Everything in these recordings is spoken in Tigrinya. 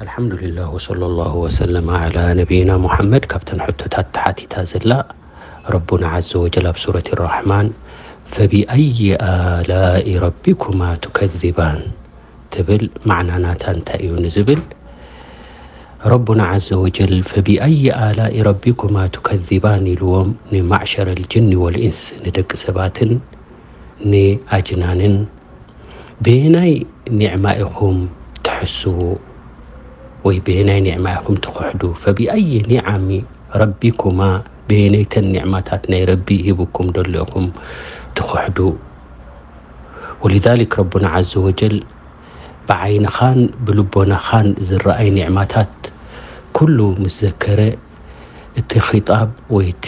ኣልሓምዱሊላህ ወሰለላሁ ወሰለመ ዓላ ነቢይና ሙሓመድ። ካብተን ሕቶታት ተሓቲታ ዘላ፣ ረቡና ዓዘ ወጀል ኣብ ሱረት ራሕማን ፈቢኣይ ኣላኢ ረቢኩማ ቱከዚባን ትብል፣ ማዕና ናታ እንታይ እዩ ንዝብል፣ ረቡና ዓዘ ወጀል ፈቢኣይ ኣላኢ ረቢኩማ ቱከዚባን ኢልዎም፣ ንማዕሸረል ጅኒ ወልኢንስ፣ ንደቂ ሰባትን ንኣጅናንን፣ በየናይ ኒዕማ ኢኹም ትሕስዉ? ወይ በየናይ ኒዕማ ኢኹም ትኽሕዱ? ፈቢኣይ ኒዓሚ ረቢኩማ፣ በየነይተን ኒዕማታት ናይ ረቢ ሂብኩም ደሎ ኢኹም ትኽሕዱ? ወሊዛሊክ ረቡና ዓዘ ወጀል ብዓይንኻን ብልቦናኻን ዝረኣይ ኒዕማታት ኩሉ ምስ ዘከረ፣ እቲ ኺጣብ ወይ እቲ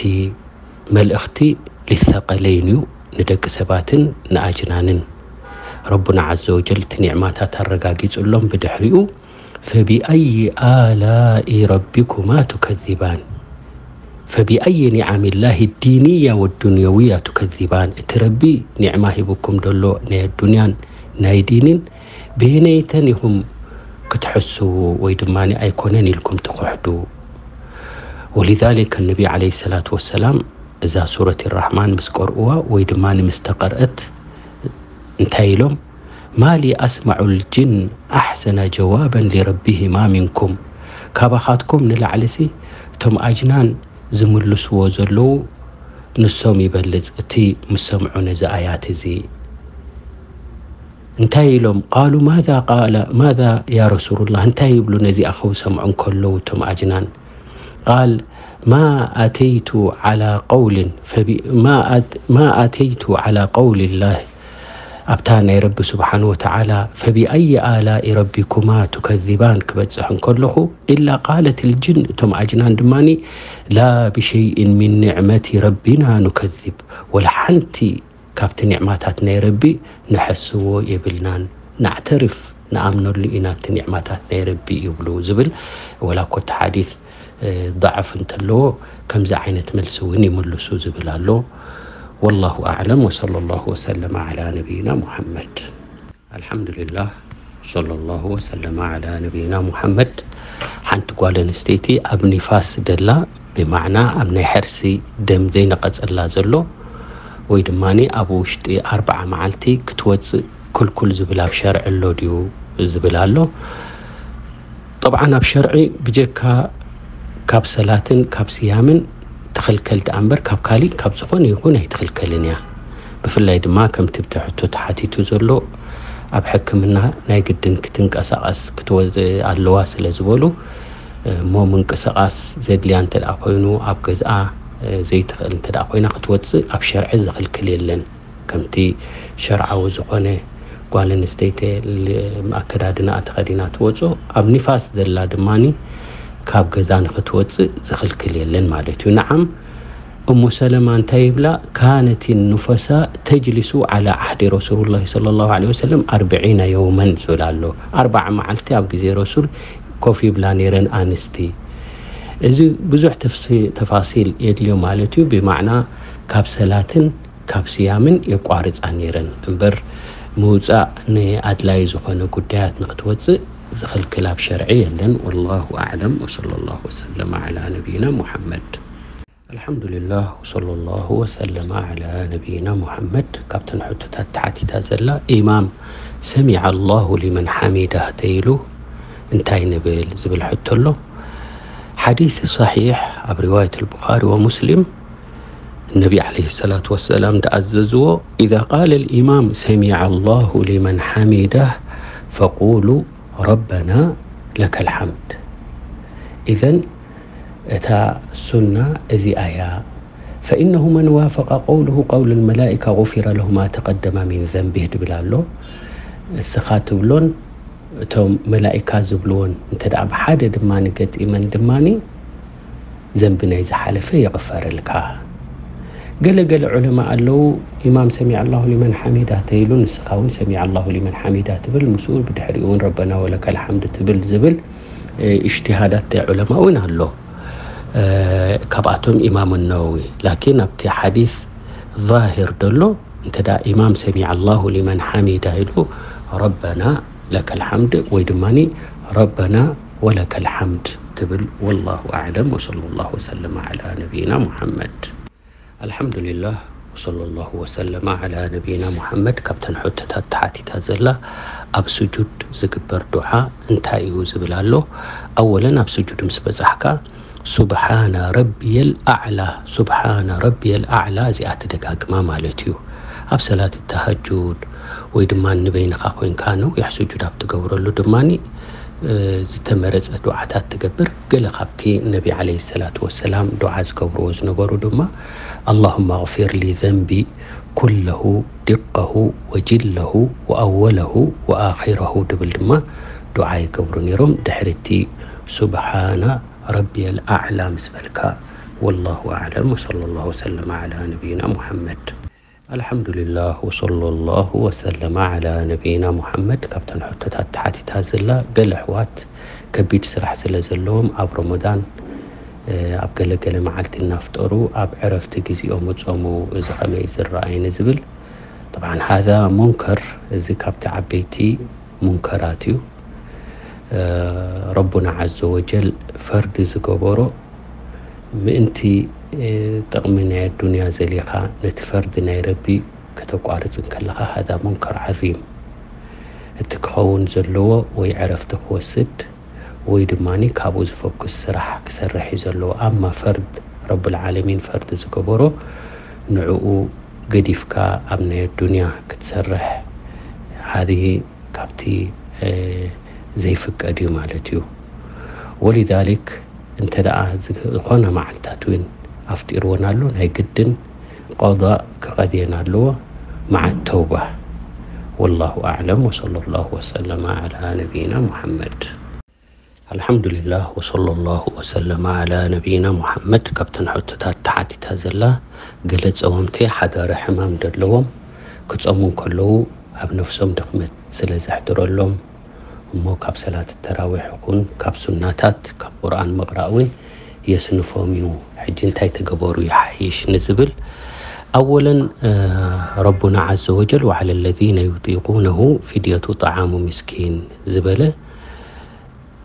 መልእኽቲ ሊሰቀለይን እዩ፣ ንደቂ ሰባትን ንኣጅናንን። ረቡና ዓዘ ወጀል እቲ ኒዕማታት ኣረጋጊጹሎም፣ ብድሕሪኡ ፈቢኣይ ኣላኢ ረቢኩማ ቱከዚባን፣ ፈቢኣይ ኒዓሚላሂ ዲንያ ወዱንየውያ ቱከዚባን፣ እቲ ረቢ ኒዕማ ሂብኩም ደሎ ናይ ኣዱንያን ናይ ዲንን በየነይተን ኢኹም ክትሕስዉ ወይ ድማ ኣይኮነን ኢልኩም ትኽሕዱ? ወሊዛሊክ ነቢ ዓለይሂ ሰላቱ ወሰላም እዛ ሱረት ራሕማን ምስ ቀርኡዋ ወይ ድማ ምስ ተቐርአት እንታይ ኢሎም? ማሊ ኣስማዑ ልጅን ኣሕሰነ ጀዋበን ሊረቢሂማ ሚንኩም፣ ካባኻትኩም ንላዕሊሲ እቶም ኣጅናን ዝምልስዎ ዘለዉ ንሶም ይበልጽ እቲ ምስ ሰምዑ ነዚ ኣያት እዚ። እንታይ ኢሎም? ቃሉ ማዛ ቃለ ማዛ ያ ረሱሉላህ፣ እንታይ ይብሉ ነዚኣ ክሰምዑ እንከለዉ እቶም ኣጅናን? ቃል ማ ኣተይቱ ዓላ ቀውልን ፈቢ- ማ ኣት- ማ ኣተይቱ ዓላ ቀውልላህ፣ ኣብታ ናይ ረቢ ስብሓን ወተዓላ ፈቢኣይ ኣላኢ ረቢኩማ ቱከዚባን ክበጽሕ እንከለኹ፣ ኢላ ቃለት ልጅን፣ እቶም ኣጅናን ድማኒ ላ ብሸይእን ሚን ኒዕመቲ ረቢና ኑከዚብ፣ ወላ ሓንቲ ካብቲ ኒዕማታት ናይ ረቢ ንሐስዎ የብልናን፣ ናዕተርፍ፣ ንኣምነሉ ኢና እቲ ኒዕማታት ናይ ረቢ ይብሉ ዝብል፣ ወላ እኮ እቲ ሓዲስ እ፣ ضعፍ እንተለዎ ከምዚ ዓይነት መልሲ እውን ይምልሱ ዝብል ኣሎ። ወላሁ ኣዕለም ወሰለላሁ ወሰለመ ዓላ ነቢይና ሙሐመድ። ኣልሓምዱሊላህ ወሰለላሁ ወሰለመ ዓላ ነቢይና ሙሐመድ። ሓንቲ ጓል ኣንስተይቲ ኣብ ኒፋስ ደላ፣ ብማዕና ኣብ ናይ ሕርሲ ደም ዘይነቐጸላ ዘሎ፣ ወይ ድማ ኣብ ውሽጢ ኣርብዓ መዓልቲ ክትወጽእ ክልኩል ዝብል ኣብ ሸርዒ ኣሎ ድዩ ዝብል ኣሎ። ጠብዓን ኣብ ሸርዒ ብጀካ ካብ ሰላትን ካብ ስያምን ትኽልከል ደኣ እምበር ካብ ካሊእ ካብ ዝኾነ ይኹን ኣይትኽልከልን እያ። ብፍላይ ድማ ከምቲ ብቲ ሕቶ ተሓቲቱ ዘሎ ኣብ ሕክምና ናይ ግድን ክትንቀሳቐስ ክትወ- ኣለዋ ስለ ዝበሉ እሞ ምንቅስቓስ ዘድልያ እንተ ደኣ ኮይኑ ኣብ ገዝኣ ዘይትኽእል እንተ ደኣ ኮይና ክትወፅእ ኣብ ሸርዒ ዝኽልክል የለን። ከምቲ ሸርዓዊ ዝኾነ ጓል ኣንስተይቲ ኣከዳድናኣ ተኸዲና ትወፅኦ፣ ኣብ ኒፋስ ዘላ ድማኒ ካብ ገዛ ንኽትወፅእ ዝኽልክል የለን ማለት እዩ። ንዓም እሙ ሰለማ እንታይ ይብላ? ካነት ኑፈሳ ተጅሊሱ ዓላ ዓህዲ ረሱሉላሂ ሰለላሁ ዐለይሂ ወሰለም ኣርብዒነ የውመን ዝብል ኣሎ። ኣርባዓ መዓልቲ ኣብ ግዜ ረሱል ኮፍ ይብላ ነይረን ኣንስቲ። እዚ ብዙሕ ተፍሲ- ተፋሲል የድልዮ ማለት እዩ። ብማዕና ካብ ሰላትን ካብ ስያምን የቋርጻ ነይረን እምበር ምውጻእ ንኣድላይ ዝኾነ ጉዳያት ንክትወጽእ ዝኽልክል ኣብ ሸርዒ የለን። ወላሁ ኣዕለም ወሰለላሁ ወሰለመ ዓላ ነቢይና ሙሐመድ። ኣልሓምዱሊላህ ወሰለላሁ ወሰለመ ዓላ ነቢይና ሙሐመድ። ካብተን ሕቶታት ተሓቲታ ዘላ ኢማም ሰሚዐ ኣላሁ ሊመን ሓሚዳህ ተይሉ እንታይ ንብል ዝብል ሕቶ ኣሎ። ሓዲስ ሰሒሕ ኣብ ሪዋየት ኣልቡኻሪ ወሙስሊም ነቢ ዓለይሂ ሰላቱ ወሰላም ደኣዘዝዎ፣ ኢዛ ቃለ ልኢማም ሰሚዐ ኣላሁ ሊመን ሓሚዳህ ፈቁሉ ረበና ለከል ሓምድ። ኢዘን እታ ሱና እዚኣ እያ። ፈኢነሁ መን ዋፈቀ ቀውሉሁ ቀውል ልመላኢካ ጉፊረ ለሁ ማ ተቀደመ ሚን ዘንቢህ ድብል ኣሎ። እስኻ ትብሎን እቶም መላኢካ ዝብልዎን እንተ ደኣ ብሓደ ድማ ገጢመን ድማኒ ዘንቢ ናይ ዝሓለፈ ይቕፈረልካ። ገለ ገለ ዑለማ ኣለዉ፣ ኢማም ሰሚዐ ኣላሁ ሊመን ሓሚዳ ተይሉ ንስኻ እውን ሰሚዐ ኣላሁ ሊመን ሓሚዳ ትብል፣ ምስኡ ብድሕሪኡ እውን ረበና ወለከል ሓምድ ትብል ዝብል እ፣ እጅትሃዳት ናይ ዑለማ እውን ኣሎ። እ፣ ካብኣቶም ኢማም ነወዊ። ላኪን ኣብቲ ሓዲስ ዛሂር ደሎ እንተ ደኣ ኢማም ሰሚዐ ኣላሁ ሊመን ሓሚዳ ኢሉ ረበና ለከል ሓምድ ወይ ድማኒ ረበና ወለከል ሓምድ ትብል። ወላሁ ኣዕለም ወሰለላሁ ወሰለመ ዓላ ነቢይና ሙሓመድ። ኣልሓምዱሊላህ ወሰለላሁ ወሰለመ ዓላ ነቢይና ሙሓመድ። ካብተን ሕቶታት ተሓቲታ ዘላ ኣብ ስጁድ ዝግበር ዱዓ እንታይ እዩ ዝብል ኣሎ። ኣወለን ኣብ ስጁድ ምስ በጻሕካ ሱብሓነ ረቢየል ኣዕላ፣ ሱብሓነ ረቢየል ኣዕላ እዚኣ ትደጋግማ ማለት እዩ። ኣብ ሰላት ተሃጁድ ወይ ድማ ንበይንኻ ኮይንካ ነዊሕ ስጁድ ኣብ ትገብረሉ ድማ ዝተመረጸ ዱዓታት ትገብር። ገለ ካብቲ ነቢ ዓለይሂ ሰላቱ ወሰላም ዱዓ ዝገብርዎ ዝነበሩ ድማ ኣላሁመ ኣግፊር ሊ ዘንቢ ኩለሁ ድቀሁ ወጅለሁ ወኣወለሁ ወኣኺረሁ ድብል ድማ ዱዓ ይገብሩ ነይሮም። ድሕሪቲ ሱብሓና ረቢየል ኣዕላ ምስ በልካ። ወላሁ ኣዕለም ወሰለላሁ ወሰለመ ዓላ ነቢይና ሙሓመድ። ኣልሓምዱሊላህ ወሰለላሁ ወሰለመ ዓላ ነቢይና ሙሓመድ። ካብተን ሕቶታት ተሓቲታ ዘላ ገለ ኣሕዋት ከቢድ ስራሕ ስለ ዘለዎም ኣብ ረመዳን ኣብ ገለገለ መዓልቲ እናፍጠሩ ኣብ ዕረፍቲ ግዜኦም ይጾሙ፣ እዚ ኸመይ ዝረኣይ ንዝብል። ጠብዓን ሃዛ ሙንከር፣ እዚ ካብቲ ዓበይቲ ሙንከራት እዩ። ረቡና ዓዘ ወጀል ፈርዲ ዝገበሮ ምእንቲ ጥቕሚ ናይ ኣዱንያ ዘሊኻ ነቲ ፈርዲ ናይ ረቢ ከተቋርጽ እንከለኻ ሃዛ ሙንከር ዓዚም። እቲ ክኸውን ዘለዎ ወይ ዕረፍቲ ክወስድ ወይ ድማ ካብኡ ዝፈኩስ ስራሕ ክሰርሕ እዩ ዘለዎ። ኣማ ፈርድ ረቡል ዓለሚን ፈርዲ ዝገበሮ ንዕኡ ገዲፍካ ኣብ ናይ ኣዱንያ ክትሰርሕ ሃዚ ካብቲ ዘይፍቀድ እዩ ማለት እዩ። ወሊዛሊክ እንተ ደኣ ዝኾነ መዓልታት እውን ኣፍጢርወን ኣሎ ናይ ግድን ቀዳእ ክቐድየን ኣለዎ መዓ ተውባ። ወላሁ ኣዕለም ወሰለላሁ ወሰለመ ዓላ ነቢይና ሙሓመድ። ኣልሓምዱሊላህ ወሰለላሁ ወሰለመ ዓላ ነቢይና ሙሓመድ። ካብተን ሕቶታት ተሓቲታ ዘላ ገለ ጸወምቲ ሓዳረ ሕማም ደለዎም ክጸሙ እንከለዉ ኣብ ነፍሶም ድኽመት ስለ ዘሕድረሎም እሞ ካብ ሰላት ተራዊሕ ይኹን ካብ ሱናታት ካብ ቁርኣን ምቕራእ እውን የስንፎም እዩ። ሕጂ እንታይ ተገበሩ ይሓይሽ ንዝብል ኣወለን ረቡና ዓዘ ወጀል ወዓለ ለዚነ ዩጢቁነሁ ፊድየቱ ጠዓሙ ምስኪን ዝበለ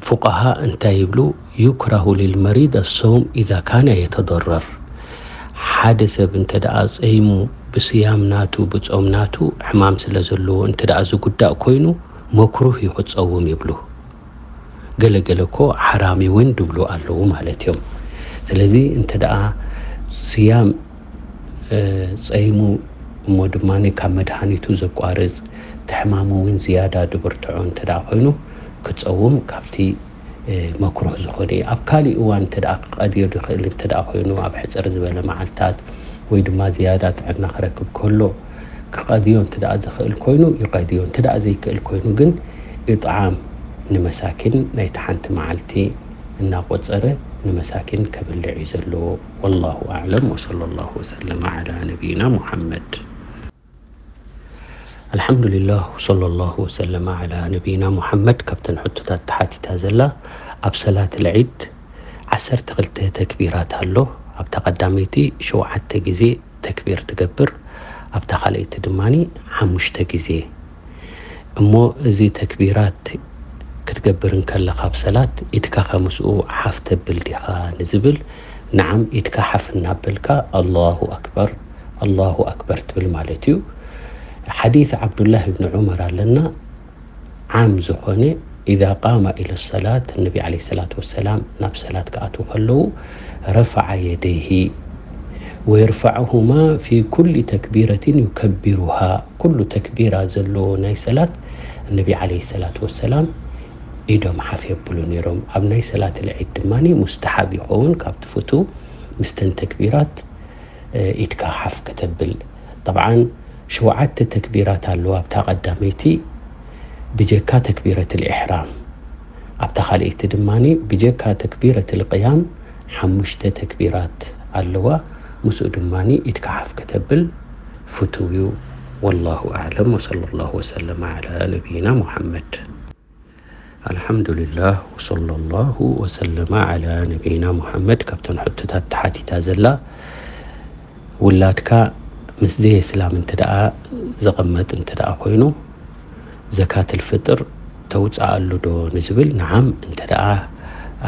ፉቃሃ እንታይ ይብሉ? ዩክራሁ ሊልመሪድ ኣሰውም ኢዛ ካነ የተደረር። ሓደ ሰብ እንተ ደኣ ጸይሙ ብስያም ናቱ ብጾም ናቱ ሕማም ስለ ዘለዎ እንተ ደኣ ዝጉዳእ ኮይኑ መክሩህ እዩ ክጸውም ይብሉ። ገለገለ እኮ ሓራም እውን ድብሉ ኣለዉ ማለት እዮም። ስለዚ እንተ ደኣ ስያም ጸይሙ እሞ ድማ ካብ መድሃኒቱ ዘቋርጽ እቲ ሕማሙ እውን ዝያዳ ድብርትዖ እንተ ደኣ ኮይኑ ክጸውም ካብቲ መክሩህ ዝኾነ እዩ። ኣብ ካሊእ እዋን እንተ ደኣ ክቐድዮ ዝኽእል እንተ ደኣ ኮይኑ ኣብ ሕጽር ዝበለ መዓልታት ወይ ድማ ዝያዳ ጥዕና ክረክብ ከሎ ክቐድዮ እንተ ደኣ ዝኽእል ኮይኑ ይቐድዮ። እንተ ደኣ ዘይክእል ኮይኑ ግን ኢጥዓም ንመሳኪን ናይቲ ሓንቲ መዓልቲ እናቆጸረ ንመሳኪን ከብልዕ እዩ ዘለዎ። ወላሁ ኣዕለም ወሰለላሁ ወሰለመ ዓላ ነቢይና ሙሓመድ። ኣልሓምዱሊላህ ወሰለላሁ ወሰለመ ዓላ ነቢይና ሙሓመድ። ካብተን ሕቶታት ተሓቲታ ዘላ ኣብ ሰላት ልዒድ ዓሰርተ ክልተ ተክቢራት ኣሎ። ኣብታ ቀዳመይቲ ሸውዓተ ግዜ ተክቢር ትገብር፣ ኣብታ ካልኣይቲ ድማ ሓሙሽተ ግዜ። እሞ እዚ ተክቢራት ክትገብር እንከለኻ ኣብ ሰላት ኢድካ ከምስኡ ሓፍ ተብል ዲኻ ንዝብል፣ ነዓም ኢድካ ሓፍ እናበልካ ኣላሁ ኣክበር ኣላሁ ኣክበር ትብል ማለት እዩ። ሓዲት ዓብዱላህ ብን ዑመር ኣለና ዓም ዝኾነ ኢዛ ቃማ ኢለ ሰላት ነቢ ዓለይሂ ሰላቱ ወሰላም ናብ ሰላት ክኣትዉ ከለዉ ረፈዓ የደይሂ ወየርፈዕሁማ ፊ ኩሊ ተክቢረትን ዩከቢሩሃ። ኩሉ ተክቢራ ዘለዎ ናይ ሰላት ነቢ ዓለይሂ ሰላቱ ወሰላም ኢዶም ሓፍ የብሉ ነይሮም። ኣብ ናይ ሰላት ልዒድ ድማ ሙስተሓብ ይኸውን ካብቲ ፍቱ ምስተን ተክቢራት ኢድካ ሓፍ ከተብል። ጠብዓን ሸውዓተ ተክቢራት ኣለዋ ኣብታ ቀዳመይቲ ብጀካ ተክቢረት ልኢሕራም። ኣብታ ካልኣይቲ ድማ ብጀካ ተክቢረት ልቅያም ሓሙሽተ ተክቢራት ኣለዋ። ምስኡ ድማ ኢድካ ሓፍ ከተብል ፍቱው እዩ። ወላሁ ኣዕለም ወሰለላሁ ወሰለመ ዓላ ነቢይና ሙሓመድ። ኣልሓምዱሊላህ ወሰለላሁ ወሰለመ ዓላ ነቢይና ሙሓመድ። ካብተን ሕቶታት ተሓቲታ ዘላ ውላድካ ምስ ዘየስላም እንተ ደኣ ዝቕመጥ እንተ ደኣ ኮይኑ ዘካት ልፍጥር ተውፅኣሉ ዶ ንዝብል፣ ንዓም፣ እንተ ደኣ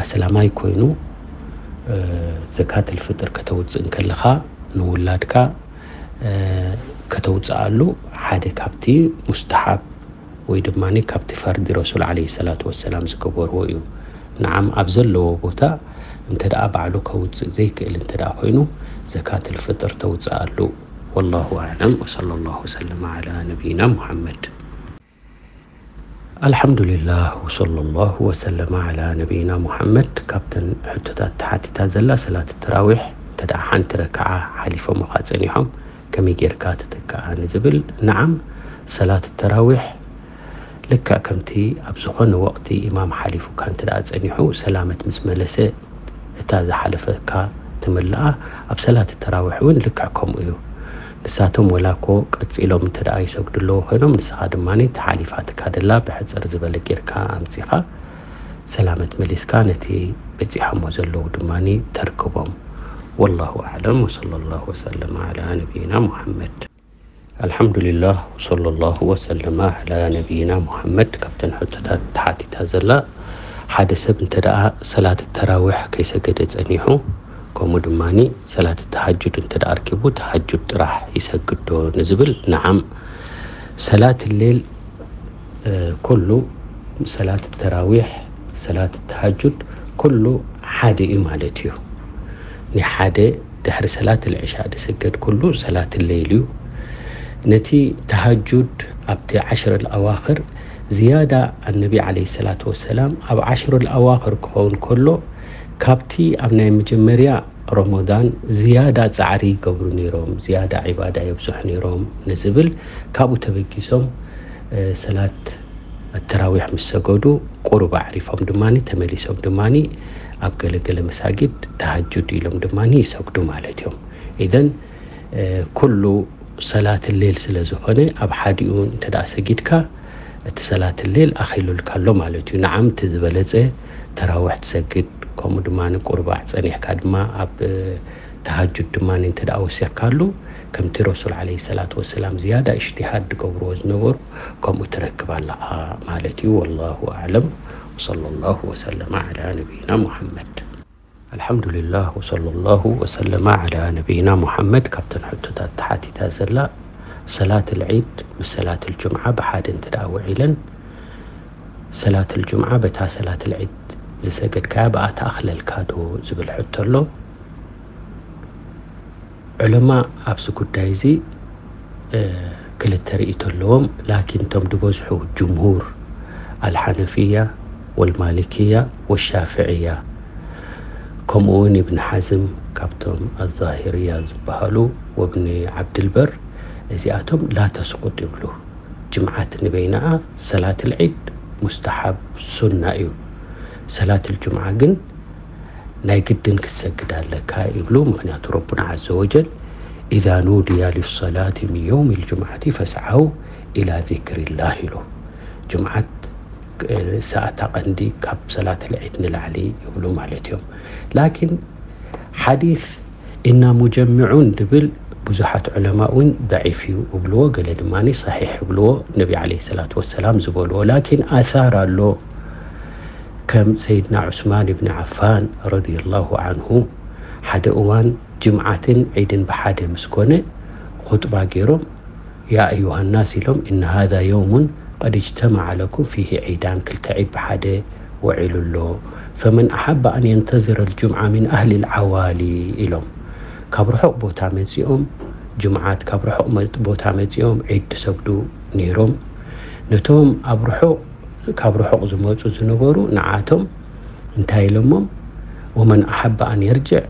ኣስላማይ ኮይኑ፣ እ፣ ዘካተል ፍጥር ከተውፅእ እንከለኻ፣ ንውላድካ፣ እ፣ ከተውፅኣሉ ሓደ ካብቲ ሙስተሓብ ወይ ድማ ካብቲ ፈርዲ ረሱል ዓለይሂ ሰላቱ ወሰላም ዝገበርዎ እዩ። ንዓም፣ ኣብ ዘለዎ ቦታ እንተ ደኣ ባዕሉ ከውፅእ ዘይክእል እንተ ደኣ ኮይኑ፣ ዘካተል ፍጥር ተውፅኣሉ። ወላሁ ኣዕለም፣ ወሰለላሁ ወሰለመ ዓላ ነቢይና ሙሓመድ። ኣልሓምዱሊላህ፣ ወሰለላሁ ወሰለመ ዓላ ነቢይና ሙሓመድ። ካብተን ሕቶታት ተሓቲታ ዘላ፣ ሰላት ተራዊሕ እንተ ደኣ ሓንቲ ረክዓ ሓሊፎምኻ ጸኒሖም፣ ከመይ ጌርካ ትትክኣ ንዝብል፣ ንዓም፣ ሰላት ተራዊሕ ልክዕ ከምቲ ኣብ ዝኾነ ወቕቲ ኢማም ሓሊፉካ እንተ ደኣ ጸኒሑ፣ ሰላመት ምስ መለሰ፣ እታ ዝሓለፈካ ትምልኣ። ኣብ ሰላት ተራዊሕ እውን ልክዕ ከምኡ እዩ። ንሳቶም ወላ እኮ ቀጺሎም እንተ ደኣ ይሰግዱ ኣለዉ ኮይኖም፣ ንስኻ ድማ ተሓሊፋትካ ደላ ብሕጽር ዝበለ ጌርካ ኣምጺኻ፣ ሰላመት መሊስካ ነቲ በጺሖሞ ዘለዉ ድማ ተርክቦም። ወላሁ ኣዕለም፣ ወሰለላሁ ወሰለም ዓላ ነቢይና ሙሓመድ። ኣልሓምዱሊላህ፣ ወሰለላሁ ወሰለመ ዓላ ነቢይና ሙሓመድ። ካብተን ሕቶታት ተሓቲታ ዘላ፣ ሓደ ሰብ እንተ ደኣ ሰላት ተራዊሕ ከይሰገደ ጸኒሑ፣ ከምኡ ድማ ሰላት ተሃጁድ እንተ ደኣ ኣርኪቡ፣ ተሃጁድ ጥራሕ ይሰግድ ዶ ንዝብል፣ ነዓም። ሰላት ሌል፣ እ፣ ኩሉ፣ ሰላት ተራዊሕ፣ ሰላት ተሃጁድ፣ ኩሉ ሓደ እዩ ማለት እዩ። ናይ ሓደ ድሕሪ ሰላት ልዕሻ ዝስገድ ኩሉ ሰላት ሌይል እዩ። ነቲ ተሃጁድ ኣብቲ ዓሽር ኣዋኽር ዝያዳ፣ ኣነቢ ዓለይሂ ሰላቱ ወሰላም ኣብ ዓሽር ኣዋኽር ክኸውን ከሎ፣ ካብቲ ኣብ ናይ መጀመርያ ረመዳን ዝያዳ ጻዕሪ ይገብሩ ነይሮም፣ ዝያዳ ዒባዳ የብዝሑ ነይሮም ንዝብል፣ ካብኡ ተበጊሶም፣ እ፣ ሰላት ኣተራዊሕ ምስ ሰገዱ፣ ቁሩብ ኣዕሪፎም ድማ ተመሊሶም ድማ ኣብ ገለገለ መሳጊድ ተሃጁድ ኢሎም ድማ ይሰግዱ ማለት እዮም። ኢዘን፣ እ፣ ኩሉ ሰላት ሌል ስለ ዝኾነ፣ ኣብ ሓዲኡ እንተ ደኣ ሰጊድካ፣ እቲ ሰላት ሌል ኣኺሉልካ ኣሎ ማለት እዩ። ንዓም፣ እቲ ዝበለጸ ተራዊሕ ትሰግድ፣ ከምኡ ድማ ቁርባዕ ጸኒሕካ ድማ ኣብ፣ እ፣ ተሃጁድ ድማ እንተ ደኣ ወሲኽካሉ፣ ከምቲ ረሱል ዓለይሂ ሰላቱ ወሰላም ዝያዳ እጅቲሃድ ዝገብርዎ ዝነበሩ፣ ከምኡ ትረክብ ኣለኻ ማለት እዩ። ወላሁ ኣዕለም፣ ወሰለላሁ ወሰለመ ዓላ ነቢይና ሙሓመድ። ኣልሓምዱሊላህ፣ ወሰለላሁ ወሰለመ ዓላ ነቢይና ሙሓመድ። ካብተን ሕቶታት ተሓቲታ ዘላ፣ ሰላት ልዒድ ምስ ሰላት ልጁምዓ ብሓደ እንተ ደኣ ውዒለን፣ ሰላት ልጁምዓ በታ ሰላት ልዒድ ዝሰገድካያ ብኣ ተኣኽለልካ ዶ ዝብል ሕቶ ኣሎ። ዑለማ ኣብዚ ጉዳይ እዚ፣ እ፣ ክልተ ርእይቶ ኣለዎም። ላኪን እቶም ዝበዝሑ፣ ጅምሁር፣ ኣልሓነፍያ ወልማሊክያ ወሻፍዕያ፣ ከምኡ እውን ኢብን ሓዝም ካብቶም ኣዛሂርያ ዝበሃሉ፣ ወብኒ ዓብድልበር፣ እዚኣቶም ላ ተስቁጥ ይብሉ። ጅምዓት ንበይናኣ ሰላት ልዒድ ሙስተሓብ፣ ሱና እዩ። ሰላት ልጅምዓ ግን ናይ ግድን ክትሰግድ ኣለካ ይብሉ። ምኽንያቱ ረቡና ዓዘ ወጀል፣ "ኢዛ ኑድያ ሊሰላቲ ሚን የውም ልጅምዓቲ ፈስዓው ኢላ ዚክሪላህ" ኢሉ። ጅምዓት፣ እ፣ ሰኣታ ቀንዲ ካብ ሰላት ልዒድ ንላዕሊ ይብሉ ማለት እዮም። ላኪን ሓዲስ ኢና ሙጀሚዑን ድብል ብዙሓት ዑለማ እውን ደዒፍ እዩ እብልዎ፣ ገለ ድማ ሰሒሕ እብልዎ፣ ነቢ ዓለይሂ ሰላቱ ወሰላም ዝበልዎ። ላኪን ኣሳር ኣሎ፣ ከም ሰይድና ዑስማን ብን ዓፋን ረዲየላሁ ዓንሁ ሓደ እዋን ጅምዓትን ዒድን ብሓደ ምስ ኮነ፣ ኹጥባ ገይሮም፣ "ያ ኣዩሃ ናስ" ኢሎም፣ "እነ ሃዛ የውሙን ቀድ እጅተመዐ ለኩም ፊሂ ዒዳን፣ ክልተ ዒድ ብሓደ ውዒሉ ኣሎ። ፈመን ኣሓበ ኣን የንተዝረ ልጁምዓ ሚን ኣህሊ ልዓዋሊ" ኢሎም። ካብ ርሑቕ ቦታ መጺኦም፣ ጅምዓት ካብ ርሑቕ መ-፣ ቦታ መጺኦም ዒድ ዝሰግዱ ነይሮም። ነቶም ኣብ ርሑቕ፣ ካብ ርሑቕ ዝመጹ ዝነበሩ ንዓቶም እንታይ ኢሎሞም? "ወመን ኣሓበ ኣን የርጅዕ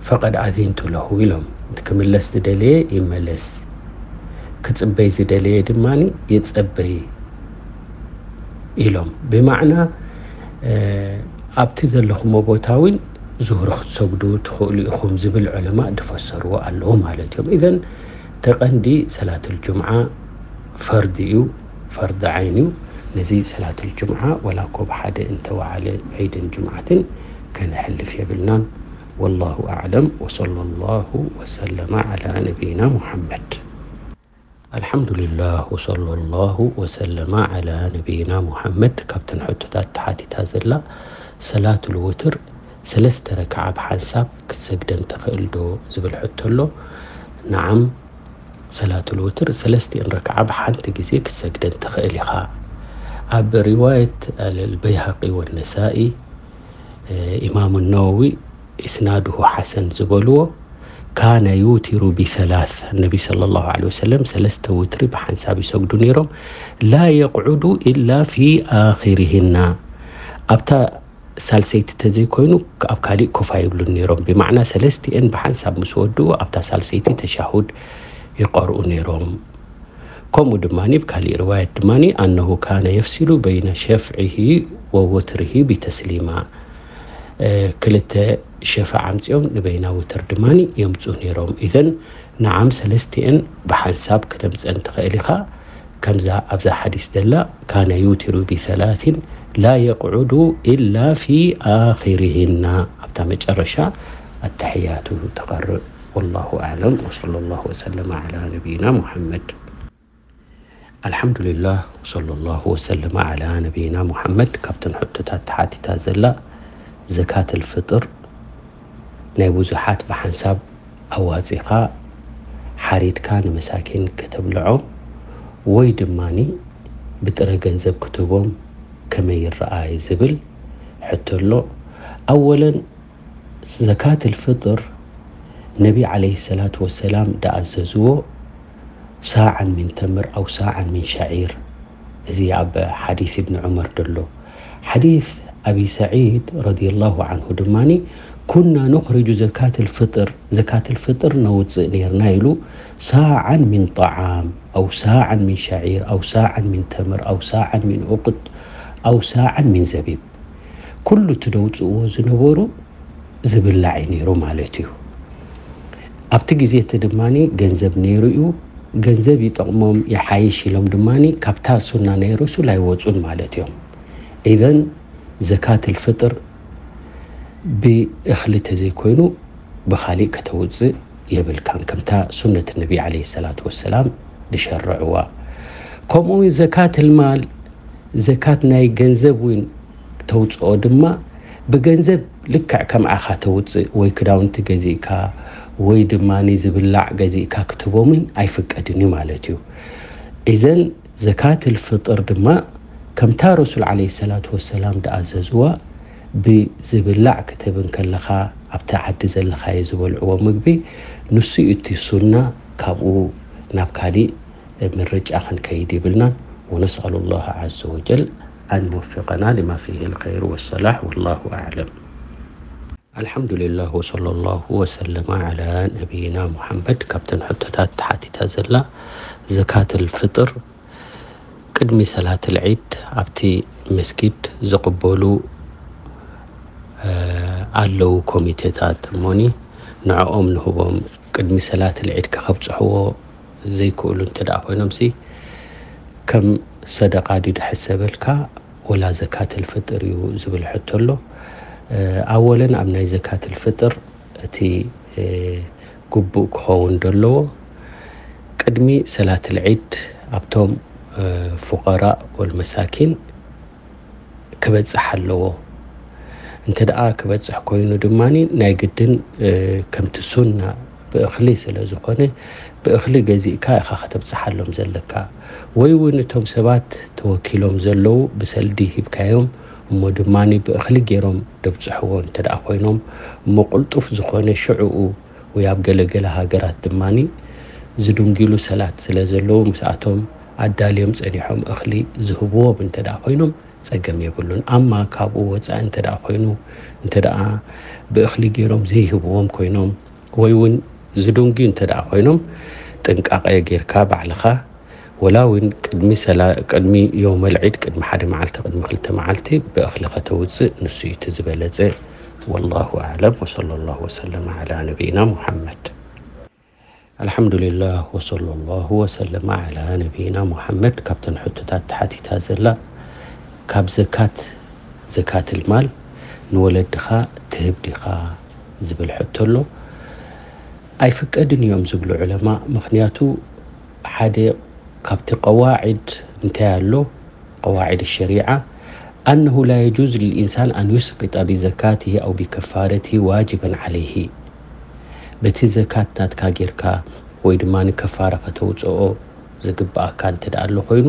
ፈቐድ ኣዚንቱ ለሁ" ኢሎም። እቲ ክምለስ ዝደለየ ይመለስ፣ ክጽበይ ዝደለየ ድማ ይጸበይ ኢሎም። ብማዕና፣ እ፣ ኣብቲ ዘለኹሞ ቦታ እውን ዙህር ክትሰግዱ ትኽእሉ ኢኹም ዝብል ዑለማ ዝፈሰርዎ ኣለዉ ማለት እዮም። ኢዘን እቲ ቀንዲ ሰላትል ጁምዓ ፈርዲ እዩ፣ ፈርዲ ዓይን እዩ። ነዚ ሰላትል ጁምዓ ወላ እኮ ብሓደ እንተወዓለ ዒድን ጁምዓትን ከነሕልፍ የብልናን። ወላሁ ኣዕለም፣ ወሰለላሁ ወሰለመ ዓላ ነቢይና ሙሓመድ። ኣልሓምዱሊላህ ወሰለላሁ ወሰለማ ዓላ ነቢይና ሙሓመድ። ካብተን ሕቶታት ተሓቲታ ዘላ ሰላቱል ውትር ሰለስተ ረክዓ ብሓንሳብ ክትሰግደን ትኽእል ዶ ዝብል ሕቶ ኣሎ። ነዓም፣ ሰላቱል ውትር ሰለስቲኤን ረክዓ ብሓንቲ ግዜ ክትሰግደን ትኽእል ኢኻ። ኣብ ሪዋየት ኣልበይሃቂ ወነሳኢ፣ ኢማሙ ነወዊ ኢስናድሁ ሓሰን ዝበልዎ፣ ካነ ዩቲሩ ቢሰላስ፣ ነቢ ሰለላሁ ዐለይሂ ወሰለም ሰለስተ ውትሪ ብሓንሳብ ይሰግዱ ነይሮም። ላ የቅዑዱ ኢላ ፊ ኣኺሪሂና፣ ኣብታ ሳልሰይቲ ተዘይኮይኑ ኣብ ካሊእ ኮፍ ኣይብሉን ነይሮም። ብማዕና ሰለስቲኤን ብሓንሳብ ምስ ወድኡ ኣብታ ሳልሰይቲ ተሻሁድ ይቀርኡ ነይሮም። ከምኡ ድማ ብካሊእ ርዋየት ድማ ኣነሁ ካነ የፍሲሉ በይነ ሸፍዒሂ ወወትሪሂ ቢተስሊማ፣ ክልተ ሸፍዕ ኣምፂኦም ንበይና ውትር ድማ የምፁ ነይሮም። ኢዘን ነዓም ሰለስቲኤን ብሓንሳብ ከተምፀን ትኽእል ኢኻ። ከምዛ ኣብዛ ሓዲስ ዘላ ካነ ዩቲሩ ቢሰላሲን ላ የቅዑዱ ኢላ ፊ ኣኺሪሂና፣ ኣብታ መጨረሻ ኣተሕያቱ ተቐርእ። ወላሁ ኣዕለም ወሰለላሁ ወሰለመ ዓላ ነቢይና ሙሓመድ። ኣልሓምዱሊላህ ወሰለላሁ ወሰለመ ዓላ ነቢይና ሙሓመድ። ካብተን ሕቶታት ተሓቲታ ዘላ ዘካተል ፍጥር ናይ ብዙሓት ብሓንሳብ ኣዋፂኻ ሓሪድካ ንመሳኪን ከተብልዖም ወይ ድማኒ ብጥረ ገንዘብ ክትህቦም ከመይ ይረኣይ ዝብል ሕቶ ኣሎ። ኣወለን ዘካትል ፍጥር ነቢ ዓለይሂ ሰላቱ ወሰላም ደኣዘዝዎ ሳዓን ሚን ተምር ኣው ሳዓን ሚን ሸዒር። እዚ ኣብ ሓዲስ ኢብን ዑመር ደሎ። ሓዲስ ኣቢ ሰዒድ ረዲየላሁ ዓንሁ ድማኒ ኩና ኑኽርጁ ዘካትል ፍጥር፣ ዘካትል ፍጥር ነውፅእ ነይርና ኢሉ ሳዓን ሚን ጠዓም ኣው ሳዓን ሚን ሸዒር ኣው ሳዓን ሚን ተምር ኣው ሳዓን ሚን ኡቅጥ ኣው ሳዓን ሚን ዘቢብ። ኩሉ እቲ ደውፅእዎ ዝነበሩ ዝብላዕ እዩ ነይሩ ማለት እዩ። ኣብቲ ግዜ እቲ ድማ ገንዘብ ነይሩ እዩ። ገንዘብ ይጠቕሞም ይሓይሽ ኢሎም ድማ ካብታ ሱና ናይ ረሱል ኣይወፁን ማለት እዮም። ኢዘን ዘካትል ፍጥር ብእኽሊ ተዘይኮይኑ ብኻሊእ ከተውፅእ የብልካን፣ ከምታ ሱነት ነቢ ዓለይሂ ሰላቱ ወሰላም ዝሸርዕዋ። ከምኡ እውን ዘካትል ማል፣ ዘካት ናይ ገንዘብ እውን ተውፅኦ ድማ ብገንዘብ ልክዕ ከምኣኻ ተውፅእ፣ ወይ ክዳውንቲ ገዚእካ ወይ ድማ ዝብላዕ ገዚእካ ክትህቦምን ኣይፍቀድን እዩ ማለት እዩ። ኢዘን ዘካትል ፍጥር ድማ ከምታ ረሱል ዓለይሂ ሰላቱ ወሰላም ደኣዘዝዋ ብዝብላዕ ክትህብ እንከለኻ ኣብቲ ዓዲ ዘለኻዮ ዝበልዕዎ ምግቢ ንሱ እዩ እቲ ሱና፣ ካብኡ ናብ ካሊእ ምርጫ ክንከይድ ይብልናን። ونسأل الله عز وجل أن يوفقنا لما فيه الخير والصلاح والله أعلم. ኣልሓምዱሊላህ ወሰለላሁ ወሰለመ ዓላ ነቢይና ሙሓመድ። ካብተን ሕቶታት ተሓቲታ ዘላ ዘካትል ፍጥር ቅድሚ ሰላትል ዒድ ኣብቲ መስጊድ ዝቕበሉ ኣለዉ ኮሚቴታት እሞኒ ንዕኦም ንህቦም። ቅድሚ ሰላትል ዒድ ከብፅሕዎ ዘይክእሉ እንተ ደኣ ኮይኖምሲ ከም ሰደቃ ድዩ ድሕሰበልካ ወላ ዘካትል ፍጥር እዩ ዝብል ሕቶ ኣሎ። ኣወለን ኣብ ናይ ዘካትል ፍጥር እቲ ግቡእ ክኸውን ደለዎ ቅድሚ ሰላትል ዒድ ኣብቶም ፉቀራእ ወልመሳኪን ክበፅሕ ኣለዎ። እንተ ደኣ ክበፅሕ ኮይኑ ድማ ናይ ግድን ከምቲ ሱና ብእኽሊ ስለ ዝኾነ ብእኽሊ ገዚእካ ኢኻ ከተብፅሓሎም ዘለካ። ወይ እውን እቶም ሰባት ተወኪሎም ዘለዉ ብሰልዲ ሂብካዮም እሞ ድማ ብእኽሊ ገይሮም ደብፅሕዎ እንተ ደኣ ኮይኖም እሞ ቅልጡፍ ዝኾነ ሽዕኡ ወይ ኣብ ገለገለ ሃገራት ድማ ዝድንጊሉ ሰላት ስለ ዘለዉ ምስኣቶም ኣዳልዮም ፀኒሖም እኽሊ ዝህብዎም እንተ ደኣ ኮይኖም ፀገም የብሉን። ኣማ ካብኡ ወፃኢ እንተ ደኣ ኮይኑ እንተ ደኣ ብእኽሊ ገይሮም ዘይህብዎም ኮይኖም ወይ እውን ዝድንግዩ እንተ ደኣ ኮይኖም ጥንቃቐ ጌርካ ባዕልኻ ወላ እውን ቅድሚ ሰላ ቅድሚ ዮመል ዒድ ቅድሚ ሓደ መዓልቲ ቅድሚ ክልተ መዓልቲ ብእኽሊ ከተውፅእ ንሱ እዩ እቲ ዝበለፀ። ወላሁ ኣዕለም ወሰለላሁ ወሰለመ ዓላ ነቢይና ሙሓመድ። ኣልሓምዱሊላህ ወሰለላሁ ወሰለመ ዓላ ነቢይና ሙሓመድ። ካብተን ሕቶታት ተሓቲታ ዘላ ካብ ዘካት ዘካትል ማል ንወለድኻ ትህብ ዲኻ ዝብል ሕቶ ኣሎ። ኣይፍቀድን እዮም ዝብሉ ዑለማ። ምኽንያቱ ሓደ ካብቲ ቀዋዒድ እንታይ ኣሎ? ቀዋዒድ ሸሪዓ፣ أنه لا يجوز للإنسان أن يسقط بزكاته أو بكفارته واجبا عليه። በቲ ዘካት ናትካ ጌርካ ወይ ድማ ንከፋራ ከተውፅኦ ዝግብኣካ እንተ ደኣ ኣሎ ኮይኑ፣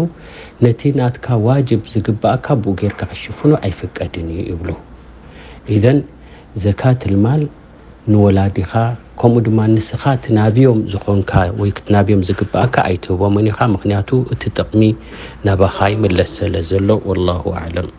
ነቲ ናትካ ዋጅብ ዝግብኣካ ብኡ ጌርካ ክሽፍኖ ኣይፍቀድን እዩ ይብሉ። ኢዘን ዘካት ልማል ንወላዲኻ፣ ከምኡ ድማ ንስኻ ትናብዮም ዝኾንካ ወይ ክትናብዮም ዝግብኣካ ኣይትህቦምን ኢኻ። ምኽንያቱ እቲ ጥቕሚ ናባኻ ይምለስ ስለ ዘሎ። ወላሁ ኣዕለም።